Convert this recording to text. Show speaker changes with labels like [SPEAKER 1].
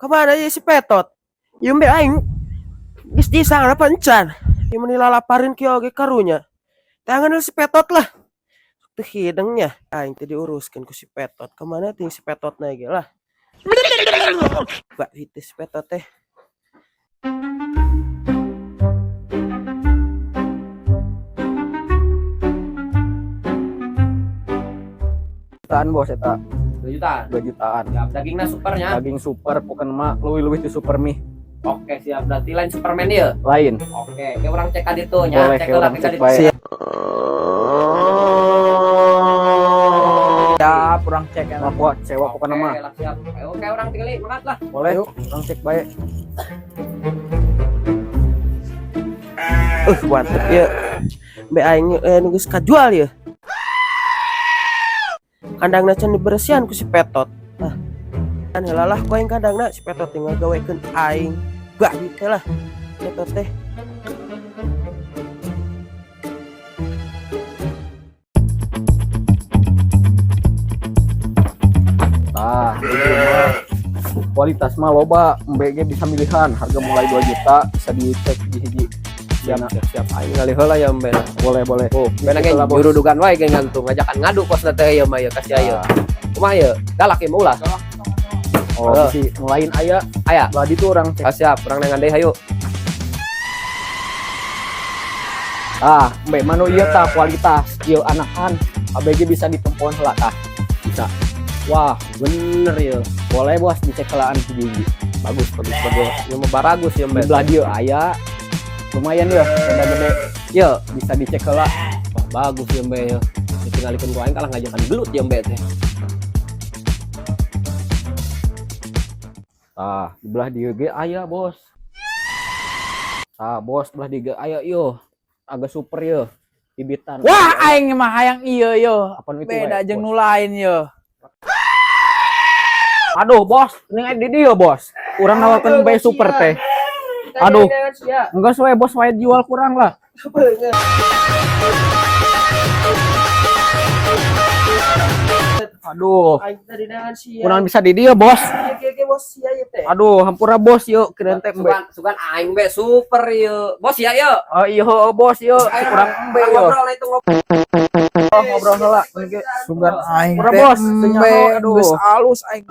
[SPEAKER 1] Kemana ya si Petot? Ieu embe aing geus disang apa encan. Ieu meni lalaparin kieu oge karunya. Tangan si Petot lah. Tuh hidungnya aing teh diuruskeun ku si Petot. Kemana ting si Petot na ge lah. Bak itu si Petot teh.
[SPEAKER 2] Jutaan, bos, eta.
[SPEAKER 3] 2 jutaan.
[SPEAKER 2] 2 jutaan.
[SPEAKER 3] Siap, dagingnya supernya.
[SPEAKER 2] Daging super pokoknya mah leuwih-leuwih ti super mie.
[SPEAKER 3] Oke, siap. Berarti lain Superman ya?
[SPEAKER 2] Lain.
[SPEAKER 3] Oke, kayak urang cek ditu nya,
[SPEAKER 2] Boleh,
[SPEAKER 3] cek
[SPEAKER 2] kayak
[SPEAKER 3] heula
[SPEAKER 2] orang
[SPEAKER 3] cek
[SPEAKER 2] cek
[SPEAKER 3] ditu.
[SPEAKER 2] bae.
[SPEAKER 1] Siap.
[SPEAKER 4] Siap, urang cek ya.
[SPEAKER 2] Mah kuat sewa pokoknya
[SPEAKER 3] Oke
[SPEAKER 2] mah.
[SPEAKER 3] lah, siap. Oke, urang tinggali, mangkat lah.
[SPEAKER 2] Boleh, urang cek bae.
[SPEAKER 1] Mantep ya. Embe aing nu geus kajual ya. Kandangna can diberesihan ku si Petot. Ah. Kan heula lah ku aing kandangna si Petot tinggal gawekeun aing. Bah gitu lah. Petot teh.
[SPEAKER 2] Tah, itu mah kualitas mah loba, embe ge bisa milihan, harga mulai 2 juta bisa dicek di hiji.
[SPEAKER 3] Siap, siap, siap. Aing ngali heula ya embe lah.
[SPEAKER 2] Boleh, boleh.
[SPEAKER 3] Oh, embe ge
[SPEAKER 2] Heula, bos.
[SPEAKER 3] jurudugan wae ge ngantung ngajakan ngadu pos teh ieu mah ieu kasih ayo. Kumaha ieu? Galak ieu mah ulah.
[SPEAKER 2] Oh, bisi nu lain aya.
[SPEAKER 3] Aya.
[SPEAKER 2] Belah ditu urang cek.
[SPEAKER 3] Ah, siap, urang nengan deui hayu.
[SPEAKER 2] Ah, embe mah nu ieu tah kualitas, ieu anakan ABG bisa ditempon heula tah. Bisa.
[SPEAKER 3] Wah, bener ya.
[SPEAKER 2] Boleh, bos, dicek heulaan hiji-hiji.
[SPEAKER 3] Bagus, bagus, bagus. Ieu mah baragus ya,
[SPEAKER 2] Di
[SPEAKER 3] embe.
[SPEAKER 2] belah dieu aya. Lumayan ya, rada gede.
[SPEAKER 3] Ieu,
[SPEAKER 2] Bisa dicek heula.
[SPEAKER 3] wah, bagus ya embe ya. Ditinggalikeun ku aing kalah ngajakan gelut ya embe teh.
[SPEAKER 2] Tah, di belah dieu ge aya, bos. Tah, bos, belah dieu ge aya ieu. Agak super ieu. Ibitan.
[SPEAKER 4] Wah, aing mah hayang ieu yo.
[SPEAKER 2] Apa nu itu
[SPEAKER 4] Beda
[SPEAKER 2] wae,
[SPEAKER 4] jeung
[SPEAKER 2] bos?
[SPEAKER 4] nu lain yo.
[SPEAKER 2] Aduh, bos, ini di dieu, bos. Urang nawarkeun embe super teh. Aduh. Enggak we, bos, wae jual kurang lah. Aduh,
[SPEAKER 1] Aing tadi dengan sia.
[SPEAKER 2] kurang bisa di dieu, bos.
[SPEAKER 1] Ieu ge bos sia ieu teh.
[SPEAKER 2] Aduh, hampura bos yuk, keren teh embe.
[SPEAKER 3] Sugan, sugan aing be super ieu. Bos ya ieu.
[SPEAKER 2] Oh iya, oh, bos yuk, kurang embe
[SPEAKER 3] Urang
[SPEAKER 2] yuk.
[SPEAKER 3] ngobrol lah itu ngobrol.
[SPEAKER 2] Oh, ngobrol heula.
[SPEAKER 4] Sugan aing
[SPEAKER 2] Murah,
[SPEAKER 4] teh
[SPEAKER 2] bos. Teu
[SPEAKER 4] embe
[SPEAKER 2] nyaho, aduh.
[SPEAKER 4] geus alus aing.